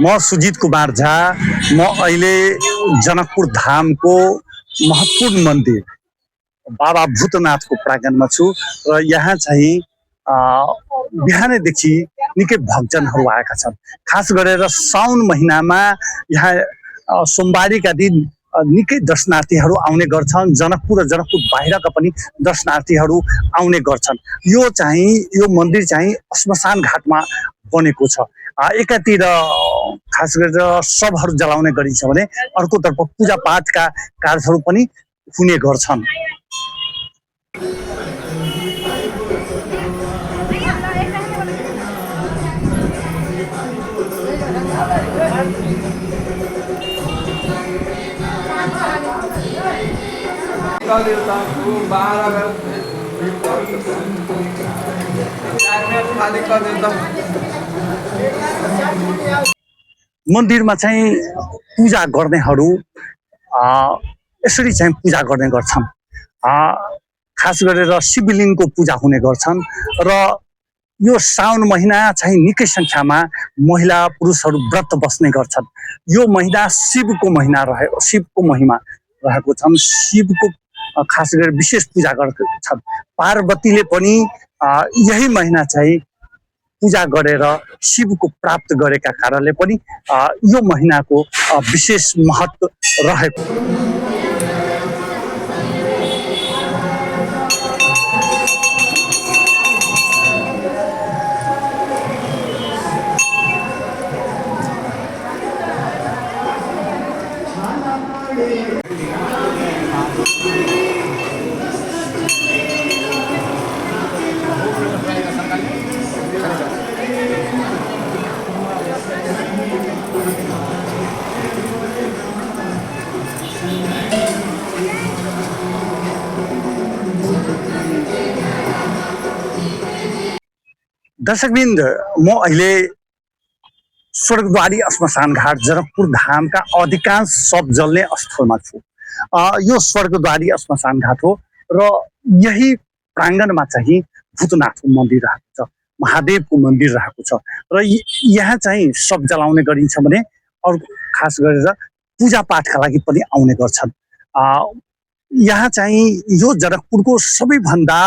म सुजित कुमार झा। म अहिले जनकपुर धामको महत्त्वपूर्ण मन्दिर बाबा भूतनाथको प्राङ्गणमा छु र यहाँ चाहिँ बिहानैदेखि निकै भक्तजनहरू आएका छन्। खास गरेर साउन महिनामा यहाँ सोमबारीका दिन निकै दर्शनार्थीहरू आउने गर्छन्। जनकपुर र जनकपुर बाहिरका पनि दर्शनार्थीहरू आउने गर्छन्। यो मन्दिर चाहिँ श्मशान घाटमा बनेको छ। एकातिर खास गरेर शवहरू जलाउने गरिन्छ भने अर्कोतर्फ पूजापाठका कार्यहरू पनि हुने गर्छन्। मन्दिरमा चाहिँ पूजा गर्नेहरू यसरी चाहिँ पूजा गर्ने गर्छन्। खास गरेर शिवलिङ्गको पूजा हुने गर्छन् र यो साउन महिना चाहिँ निकै सङ्ख्यामा महिला पुरुषहरू व्रत बस्ने गर्छन्। यो महिना शिवको महिमा रहेको छन्। शिवको खास गरेर विशेष पूजा गर्छन्। पार्वतीले पनि यही महिना चाहिँ पूजा गरेर शिवको प्राप्त गरेका कारणले पनि यो महिनाको विशेष महत्त्व रहेको। दर्शकवृन्द, म अहिले स्वर्गद्वारी श्मशान घाट जनकपुर धामका अधिकांश शव जल्ने स्थलमा छु। यो स्वर्गद्वारी श्मशान घाट हो र यही प्राङ्गणमा चाहिँ भूतनाथको मन्दिर रहेको छ, महादेवको मन्दिर रहेको छ र यहाँ चाहिँ शव जलाउने गरिन्छ भने अरू खास गरेर पूजापाठका लागि पनि आउने गर्छन्। यहाँ चाहिँ यो जनकपुरको सबैभन्दा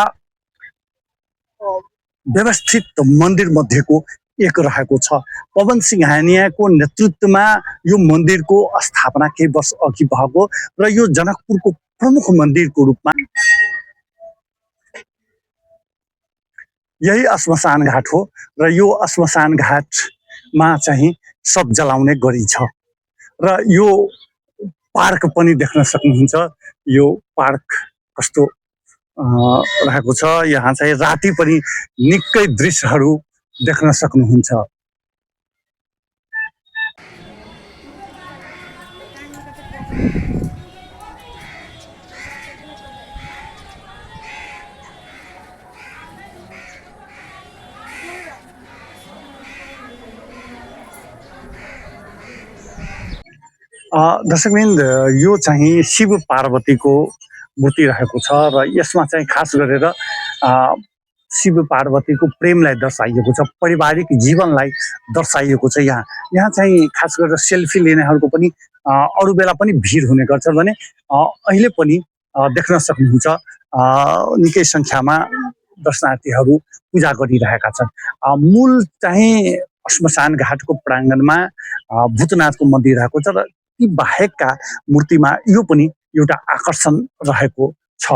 व्यवस्थित मन्दिर मध्येको एक रहेको छ। पवन सिंघानियाको नेतृत्वमा यो मन्दिरको स्थापना केही वर्ष अघि भएको र यो जनकपुरको प्रमुख मन्दिरको रूपमा यही श्मशान घाट हो र यो श्मशान घाटमा चाहिँ शव जलाउने गरिन्छ र यो पार्क पनि देख्न सक्नुहुन्छ। यो पार्क कस्तो रहेको छ, यहाँ चाहिँ राति पनि निकै दृश्यहरू देख्न सक्नुहुन्छ। दर्शकवृन्द, यो चाहिँ शिव पार्वतीको मूर्ति रहेको छ र यसमा चाहिँ खास गरेर शिव पार्वतीको प्रेमलाई दर्शाइएको छ, पारिवारिक जीवनलाई दर्शाइएको छ। यहाँ चाहिँ खास गरेर सेल्फी लिनेहरूको पनि अरू बेला पनि भिड हुने गर्छ भने अहिले पनि देख्न सक्नुहुन्छ निकै सङ्ख्यामा दर्शनार्थीहरू पूजा गरिरहेका छन्। मूल चाहिँ श्मशान घाटको प्राङ्गणमा भूतनाथको मन्दिर रहेको छ र ती बाहेकका मूर्तिमा यो पनि एउटा आकर्षण रहेको छ।